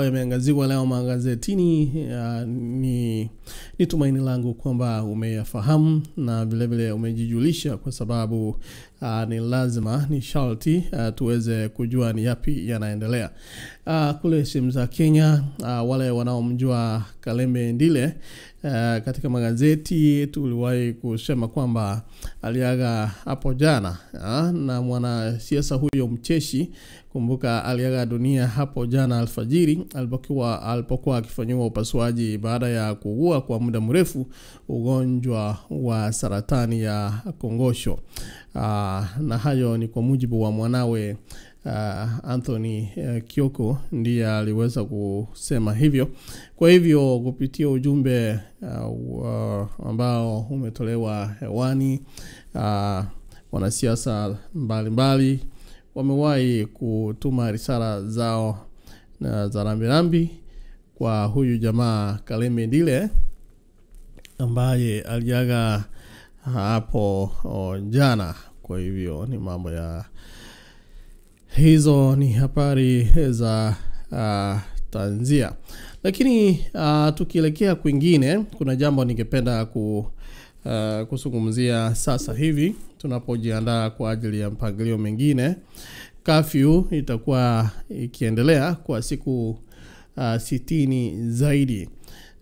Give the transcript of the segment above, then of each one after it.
Yameangaziwa leo magazetini. Ni tumaini langu kwamba umeyafahamu na vile vile umejijulisha, kwa sababu ni lazima, ni sharti tuweze kujua ni yapi yanaendelea. Kule sehemu za Kenya, wale wanaomjua Kalembe Ndile, katika magazeti tuliwahi kusema kwamba aliaga hapo jana, na mwanasiasa huyo mcheshi, kumbuka, aliaga dunia hapo jana alfajiri alipokuwa akifanyiwa upasuaji baada ya kuugua kwa muda mrefu ugonjwa wa saratani ya kongosho. Na hayo ni kwa mujibu wa mwanawe Anthony Kioko, ndiye aliweza kusema hivyo. Kwa hivyo kupitia ujumbe ambao umetolewa hewani, wanasiasa mbalimbali wamewahi kutuma risala zao na za rambirambi kwa huyu jamaa Kalembe Ndile ambaye aliaga hapo jana. Kwa hivyo ni mambo ya hizo, ni habari za tanzia. Lakini tukielekea kwingine, kuna jambo ningependa kuzungumzia sasa hivi tunapojiandaa kwa ajili ya mpangilio mengine. Kafyu itakuwa ikiendelea kwa siku 60 zaidi.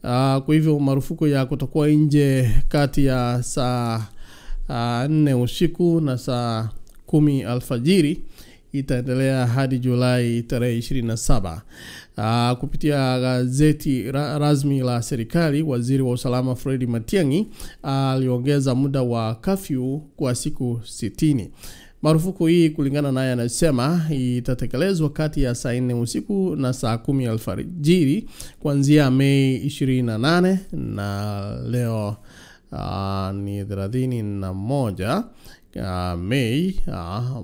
Kwa hivyo marufuku ya kutokuwa nje kati ya saa 4 usiku na saa 10 alfajiri itaendelea hadi Julai tarehe 27. Kupitia gazeti rasmi la serikali, waziri wa usalama Fred Matiang'i aliongeza muda wa kafyu kwa siku 60. Marufuku hii, kulingana naye, anasema itatekelezwa kati ya saa 4 usiku na saa 10 alfajiri kuanzia Mei 28, na leo ni 31 Mei,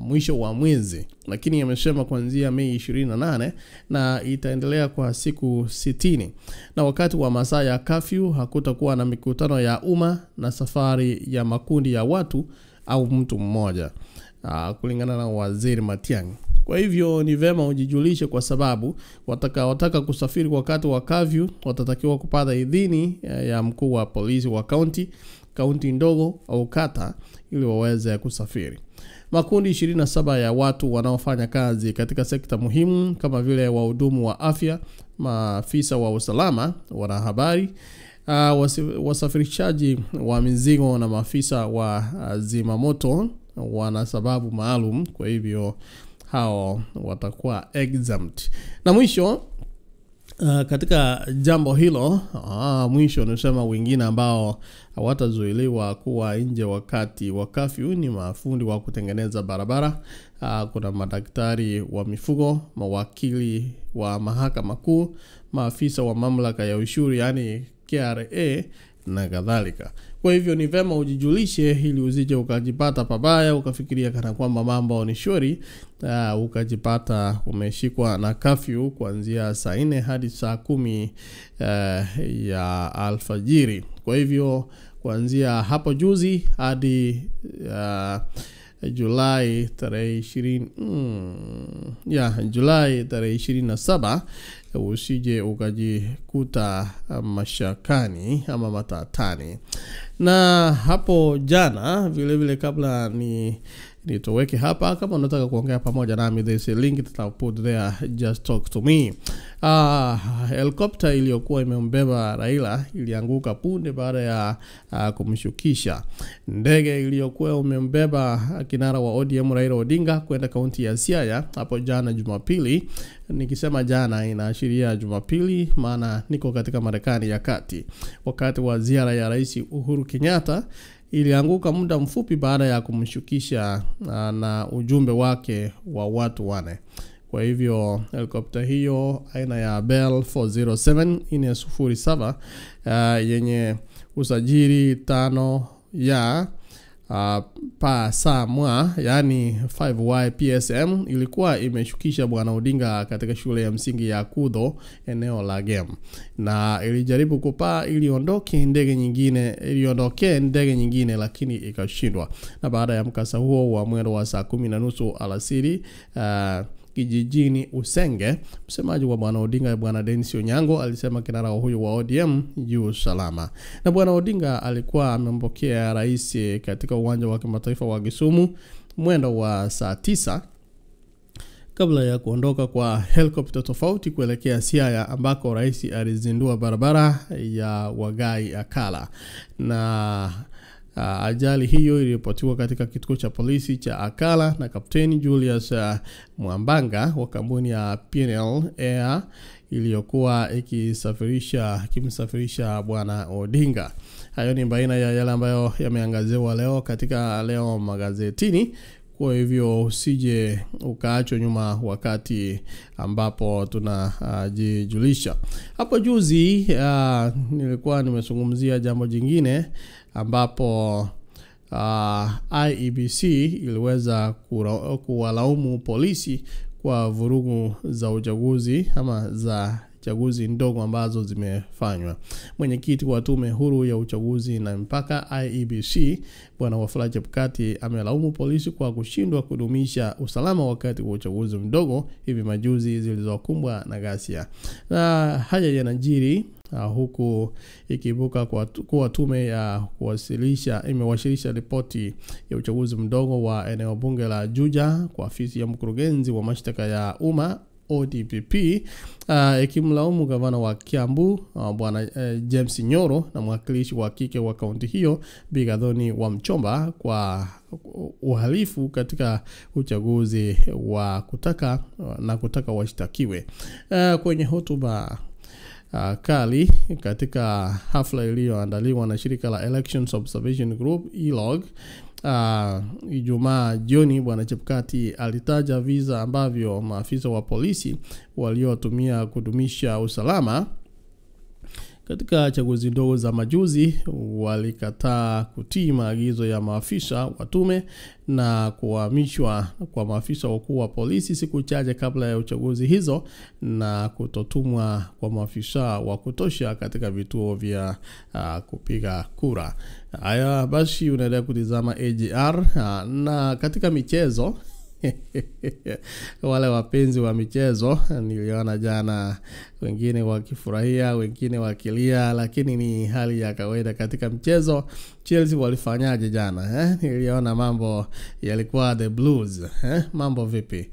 mwisho wa mwezi, lakini amesema kuanzia Mei 28 na itaendelea kwa siku 60. Na wakati wa masaa ya kafyu hakutakuwa na mikutano ya umma na safari ya makundi ya watu au mtu mmoja, kulingana na waziri Matiang'i. Kwa hivyo ni vema ujijulishe, kwa sababu wataka kusafiri wakati wa kafyu watatakiwa kupata idhini ya mkuu wa polisi wa kaunti ndogo au kata ili waweze kusafiri. Makundi 27 ya watu wanaofanya kazi katika sekta muhimu kama vile wahudumu wa afya, maafisa wa usalama, wanahabari, wasafirishaji wa mizigo na maafisa wa zimamoto wana sababu maalum, kwa hivyo hao watakuwa exempt. Na mwisho, katika jambo hilo, mwisho nisema wengine ambao hawatazuiliwa kuwa nje wakati wa kafyu ni mafundi wa kutengeneza barabara, kuna madaktari wa mifugo, mawakili wa mahakama kuu, maafisa wa mamlaka ya ushuru yani KRA na kadhalika. Kwa hivyo ni vema ujijulishe ili usije ukajipata pabaya, ukafikiria kana kwamba mambo ni shwari, ukajipata umeshikwa na kafyu kuanzia saa 4 hadi saa 10 ya alfajiri. Kwa hivyo kuanzia hapo juzi hadi Julai tarehe 20, Julai tarehe 27, usije ukajikuta mashakani ama matatani. Na hapo jana vile vile, kabla nitoweke hapa, kama unataka kuongea pamoja nami, there's a link that I'll put there, just talk to me. Helikopta iliyokuwa imembeba Raila ilianguka punde baada ya kumshukisha. Ndege iliyokuwa imembeba kinara wa ODM Raila Odinga kwenda kaunti ya Siaya hapo jana Jumapili. Nikisema jana inaashiria Jumapili, maana niko katika Marekani ya kati. Wakati wa ziara ya Rais Uhuru Kenyatta ilianguka muda mfupi baada ya kumshukisha na ujumbe wake wa watu 4. Kwa hivyo helikopta hiyo aina ya Bell 407 407 yenye usajili 5 ya PSM, yani 5Y PSM, ilikuwa imeshukisha Bwana Odinga katika shule ya msingi ya Kudho eneo la Gem, na ilijaribu kupaa iliondoke ndege nyingine lakini ikashindwa. Na baada ya mkasa huo wa mwendo wa saa 10:30 alasiri, kijijini Usenge. Msemaji wa Bwana Odinga Bwana Dennis Onyango alisema kinara huyu wa ODM juu salama. Na Bwana Odinga alikuwa amempokea rais katika uwanja wa kimataifa wa Kisumu mwendo wa saa 9 kabla ya kuondoka kwa helikopta tofauti kuelekea Siaya ambako rais alizindua barabara ya Wagai Akala. Na ajali hiyo iliripotiwa katika kituo cha polisi cha Akala na Kapteni Julius Mwambanga wa kampuni ya PNL Air iliyokuwa ikimsafirisha Bwana Odinga. Hayo ni baina ya yale ambayo yameangaziwa leo katika leo magazetini. Kwa hivyo usije ukaachwa nyuma wakati ambapo tunajijulisha. Hapo juzi nilikuwa nimezungumzia jambo jingine ambapo IEBC iliweza kuwalaumu polisi kwa vurugu za uchaguzi ama za chaguzi ndogo ambazo zimefanywa. Mwenyekiti wa Tume Huru ya Uchaguzi na Mipaka IEBC Bwana Wafula Chebukati amelaumu polisi kwa kushindwa kudumisha usalama wakati wa uchaguzi mdogo hivi majuzi zilizokumbwa na ghasia. Na haya yanajiri huku ikiibuka kwa tume ya imewasilisha ripoti ya uchaguzi mdogo wa eneo bunge la Juja kwa afisi ya mkurugenzi wa mashtaka ya umma ODPP, ikimlaumu gavana wa Kiambu Bwana James Nyoro na mwakilishi wa kike wa kaunti hiyo Bi Gathoni wa Mchomba kwa uhalifu katika uchaguzi wa kutaka na kutaka washtakiwe. Kwenye hotuba kali katika hafla iliyoandaliwa na shirika la Elections Observation Group ELOG Ijumaa jioni, Bwana Chebukati alitaja visa ambavyo maafisa wa polisi waliotumia kudumisha usalama katika chaguzi ndogo za majuzi walikataa kutii maagizo ya maafisa wa tume na kuhamishwa kwa maafisa wakuu wa polisi siku chache kabla ya uchaguzi hizo na kutotumwa kwa maafisa wa kutosha katika vituo vya kupiga kura. Haya basi, unaendelea kutizama AGR. Na katika michezo wale wapenzi wa michezo niliona jana wengine wakifurahia, wengine wakilia, lakini ni hali ya kawaida katika mchezo. Chelsea walifanyaje jana? Niliona mambo yalikuwa the Blues. Mambo vipi?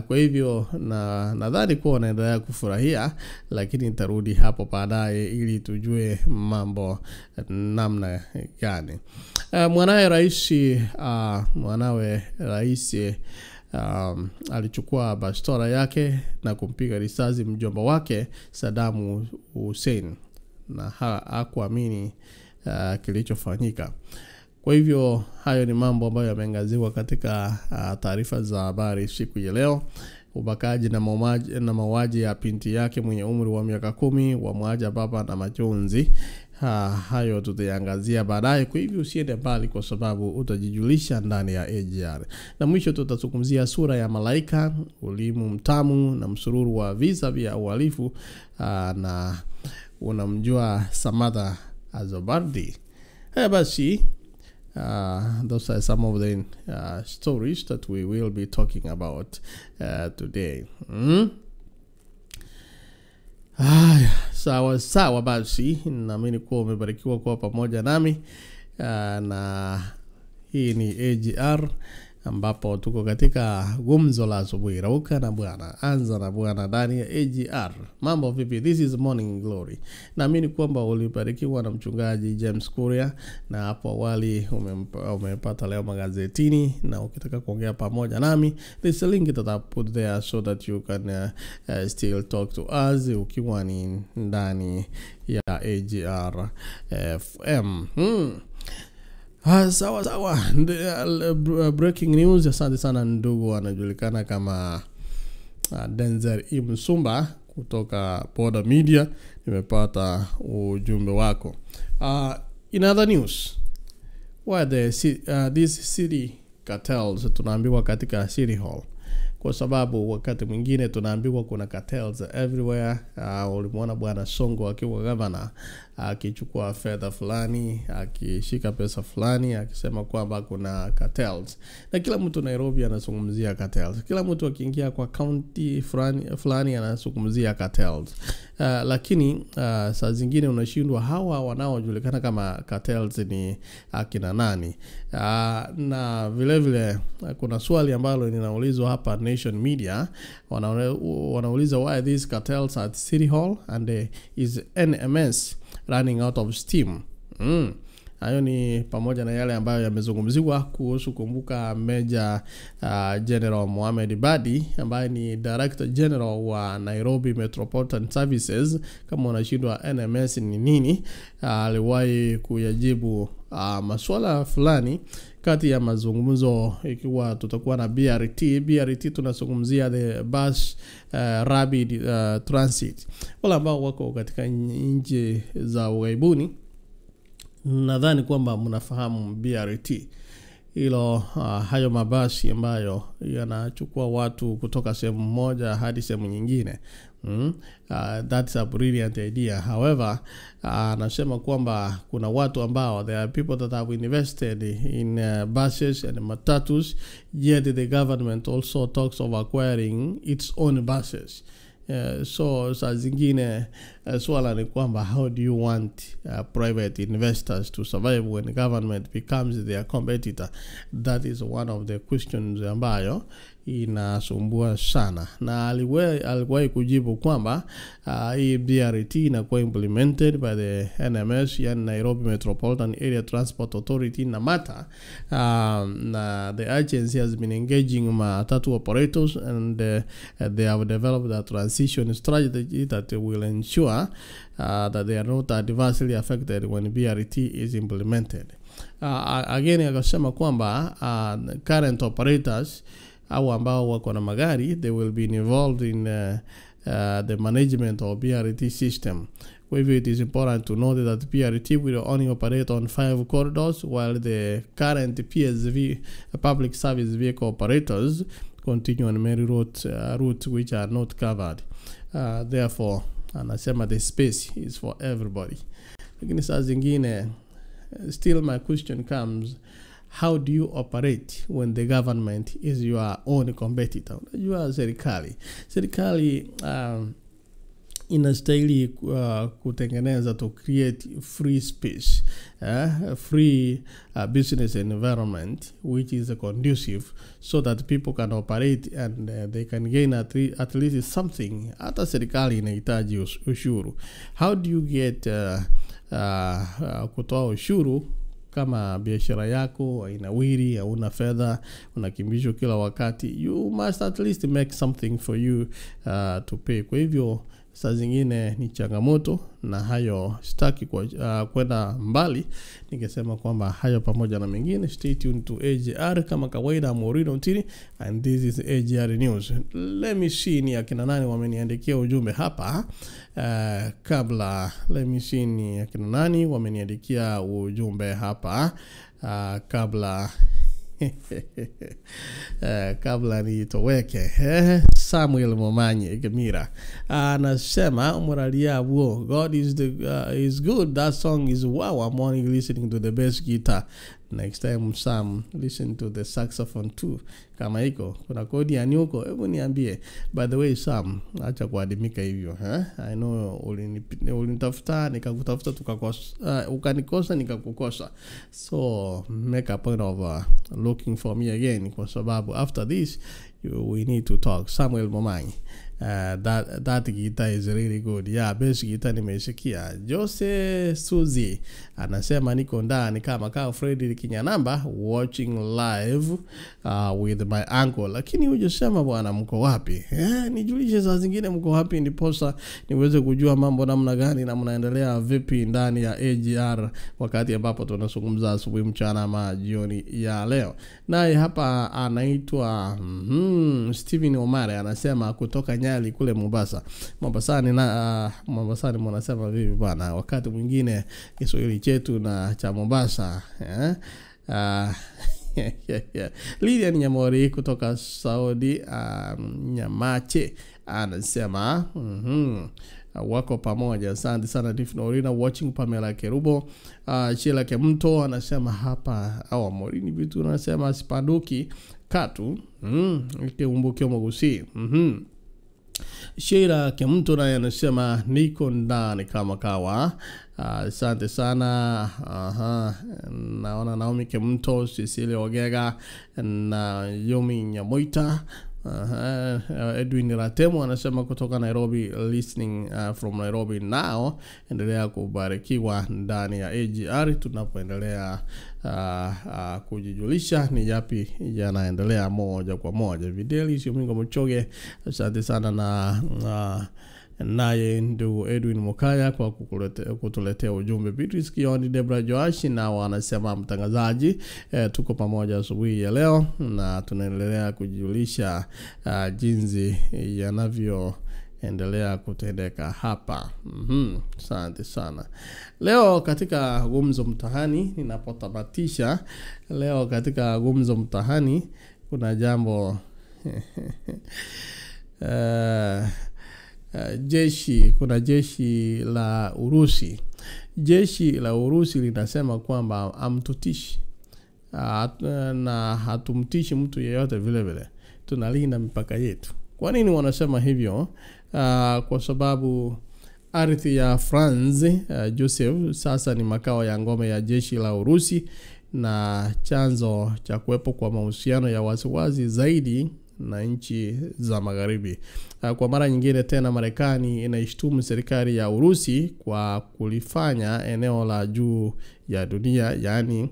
Kwa hivyo na nadhani kuwa naendelea kufurahia, lakini nitarudi hapo baadaye ili tujue mambo namna gani. Mwanawe rais alichukua bastola yake na kumpiga risasi mjomba wake Saddam Hussein na hakuamini kilichofanyika. Kwa hivyo hayo ni mambo ambayo yameangaziwa katika taarifa za habari siku ya leo. Ubakaji na mauaji ya binti yake mwenye umri wa miaka 10 wamwacha baba na majonzi. Hayo tutaangazia baadaye. Kwa hivyo usiende mbali kwa sababu utajijulisha ndani ya AGR. Na mwisho tutazungumzia sura ya malaika, ulimu mtamu na msururu wa visa vya uhalifu, na unamjua Samatha Azobardi. Haya basi, those are some of the stories that we will be talking about today. Sawa sawa basi, naamini kuwa umebarikiwa kuwa pamoja nami, na hii ni AGR ambapo tuko katika gumzo la asubuhi. Rauka na Bwana, anza na Bwana ndani ya AGR. Mambo vipi? This is Morning Glory. Naamini kwamba ulibarikiwa na mchungaji James Kuria, na hapo awali umepata leo magazetini, na ukitaka kuongea pamoja nami, there's a link that I put there so that you can still talk to us ukiwa ni ndani ya AGR FM. Sawa sawa. Breaking news. Asante sana ndugu anajulikana kama Denzel Imsumba kutoka Boda Media, nimepata ujumbe wako. In other news, why the these city cartels tunaambiwa katika City Hall Kwa sababu wakati mwingine tunaambiwa kuna cartels everywhere. Ulimwona Bwana Sonko akiwa governor akichukua fedha fulani, akishika pesa fulani, akisema kwamba kuna cartels. Na kila mtu Nairobi anazungumzia cartels. Kila mtu akiingia kwa county fulani fulani anazungumzia cartels. Lakini saa zingine unashindwa hawa wanaojulikana kama cartels ni akina nani. Na vile vile kuna swali ambalo linaulizwa hapa Nation Media, wanauliza why these cartels at City Hall and is NMS running out of steam? Hayo ni pamoja na yale ambayo yamezungumziwa kuhusu, kumbuka, Meja General Mohamed Badi ambaye ni Director General wa Nairobi Metropolitan Services. Kama unashindwa NMS ni nini, aliwahi kuyajibu maswala fulani kati ya mazungumzo ikiwa tutakuwa na BRT. BRT tunazungumzia the bus rapid transit. Wale ambao wako katika nchi za ughaibuni nadhani kwamba mnafahamu BRT hilo, hayo mabasi ambayo yanachukua watu kutoka sehemu moja hadi sehemu nyingine. That's a brilliant idea. However, anasema kwamba kuna watu ambao, there are people that have invested in buses and matatus, yet the government also talks of acquiring its own buses. So saa zingine swala ni kwamba how do you want private investors to survive when government becomes their competitor? That is one of the questions ambayo inasumbua sana, na aliwahi kujibu kwamba hii BRT inakuwa implemented by the NMS, yani Nairobi Metropolitan Area Transport Authority, NAMATA, na the agency has been engaging matatu operators and they have developed a transition strategy that will ensure that they are not adversely affected when BRT is implemented. Again akasema kwamba current operators au ambao wako na magari, they will be involved in the management of BRT system. Kwa hivyo it is important to note that BRT will only operate on five corridors while the current PSV, public service vehicle operators, continue on many routes which are not covered. Therefore, anasema the space is for everybody. Lakini saa zingine still my question comes, how do you operate when the government is your own competitor? Unajua serikali inastahili kutengeneza, to create free space, free business environment which is conducive so that people can operate and they can gain at least something. Hata serikali inahitaji ushuru. How do you get kutoa ushuru kama biashara yako hainawiri, hauna fedha, unakimbizwa kila wakati? You must at least make something for you to pay. Kwa hivyo saa zingine ni changamoto, na hayo sitaki kwenda mbali. Ningesema kwamba hayo pamoja na mengine, stay tuned to AJR kama kawaida. Maureen Ontiri and this is AJR News. Let me see ni akina nani wameniandikia ujumbe hapa kabla, let me see ni akina nani wameniandikia ujumbe hapa kabla nitoweke. Samuel Momanyi Gemira anasema Muralia wo, God is good. That song is wow. I'm only listening to the bass guitar. Next time, Sam, listen to the saxophone too. Kama iko kuna kodi ya nyuko, hebu niambie. By the way, Sam, acha kuadimika hivyo, eh? I know ulinitafuta nikakutafuta, tukakosa, ukanikosa nikakukosa, so make a point of looking for me again, kwa sababu after this we need to talk. Samuel Momanyi, that guitar is really good. Yeah, bass guitar nimeisikia. Jose Suzy anasema niko ndani kama kama Fredrick Kinyanamba, watching live with my uncle. Lakini hujasema bwana mko wapi? Nijulishe saa zingine mko wapi ndiposa niweze kujua mambo namna gani na mnaendelea vipi ndani ya AGR wakati ambapo tunazungumza asubuhi, mchana ama jioni ya leo. Naye hapa anaitwa Steven Omare, anasema kutoka Nyali kule Mombasa. Mombasani na Mombasani mnasema vipi bwana? Wakati mwingine Kiswahili chetu na cha Mombasa, eh? Lilian Nyamori kutoka Saudi, Nyamache anasema wako pamoja. Asante sana Tifnorina watching. Pamela Kerubo, Sheila Kemto anasema hapa au Morini vitu anasema sipanduki katu ikiumbukio mogusi. Sheila Kemto naye anasema niko ndani kama kawa. Asante sana. Naona Naomi Kemto, Cecilia Ogega na Yomi Nyamoita. Edwin Ratemo anasema kutoka Nairobi, listening from Nairobi now. Endelea kubarikiwa ndani ya AGR tunapoendelea kujijulisha ni yapi yanaendelea moja kwa moja. Videli Siomingo Mchoge, asante sana na naye ndugu Edwin Mokaya kwa kutuletea ujumbe. Beatrice Kioni, Debra Joashi na wanasema mtangazaji, tuko pamoja asubuhi ya leo na tunaendelea kujijulisha jinsi yanavyo endelea kutendeka hapa. Asante sana. Leo katika gumzo mtaani, ninapotamatisha leo katika gumzo mtaani kuna jambo jeshi, kuna jeshi la Urusi. Jeshi la Urusi linasema kwamba amtutishi na hatumtishi mtu yeyote vile vile. Tunalinda mipaka yetu. Kwa nini wanasema hivyo? Kwa sababu ardhi ya Franz Joseph sasa ni makao ya ngome ya jeshi la Urusi na chanzo cha kuwepo kwa mahusiano ya wasiwasi zaidi na nchi za magharibi. Kwa mara nyingine tena Marekani inaishtumu serikali ya Urusi kwa kulifanya eneo la juu ya dunia, yaani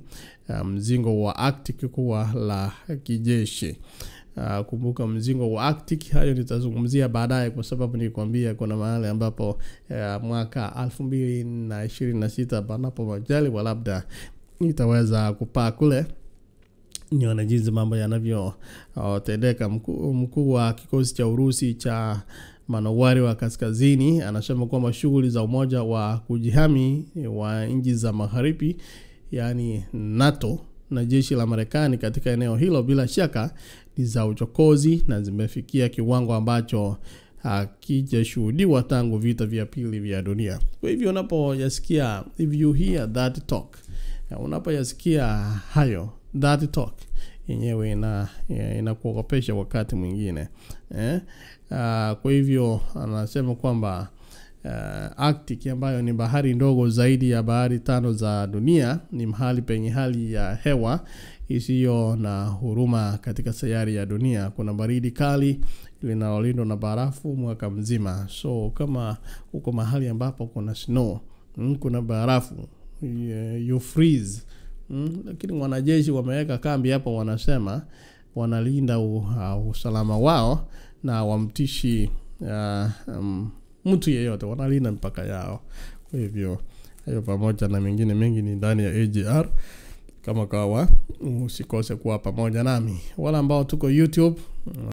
mzingo wa Arctic kuwa la kijeshi. Kumbuka mzingo wa Arctic, hayo nitazungumzia baadaye kwa sababu nilikwambia kuna mahali ambapo mwaka 2026 panapo majaliwa labda nitaweza kupaa kule nione jinsi mambo yanavyo tendeka. Mkuu wa kikosi cha Urusi cha manowari wa kaskazini anasema kwamba shughuli za umoja wa kujihami wa nchi za magharibi, yani NATO, na jeshi la Marekani katika eneo hilo bila shaka ni za uchokozi na zimefikia kiwango ambacho hakijashuhudiwa tangu vita vya pili vya dunia. Kwa hivyo unapoyasikia, if you hear that talk, unapoyasikia hayo, that talk yenyewe inakuogopesha wakati mwingine. Kwa hivyo anasema kwamba Arctic ambayo ni bahari ndogo zaidi ya bahari tano za dunia ni mahali penye hali ya hewa isiyo na huruma katika sayari ya dunia. Kuna baridi kali linalolindwa na barafu mwaka mzima. So kama uko mahali ambapo kuna snow, kuna barafu, you freeze. Lakini wanajeshi wameweka kambi hapo, wanasema wanalinda usalama wao na wamtishi mtu yeyote, wanalinda mpaka yao. Kwa hivyo hayo pamoja na mengine mengi ni ndani ya AGR. Kama kawa usikose kuwa pamoja nami. Wala ambao tuko YouTube